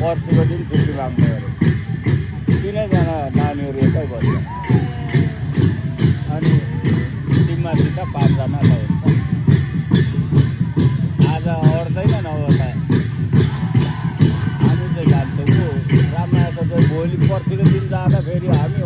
पर्सिको दिन छुट्टी माग्नु अरे 3जना नानीहरू एकै बस्छ अनि टिममासित 5जना त हुन्छ आज अड्दैन नभए त हामी चाहिँ जान्छौँ राममायाको चाहिँ भोलि पर्सिको दिन जाँदा फेरि हामी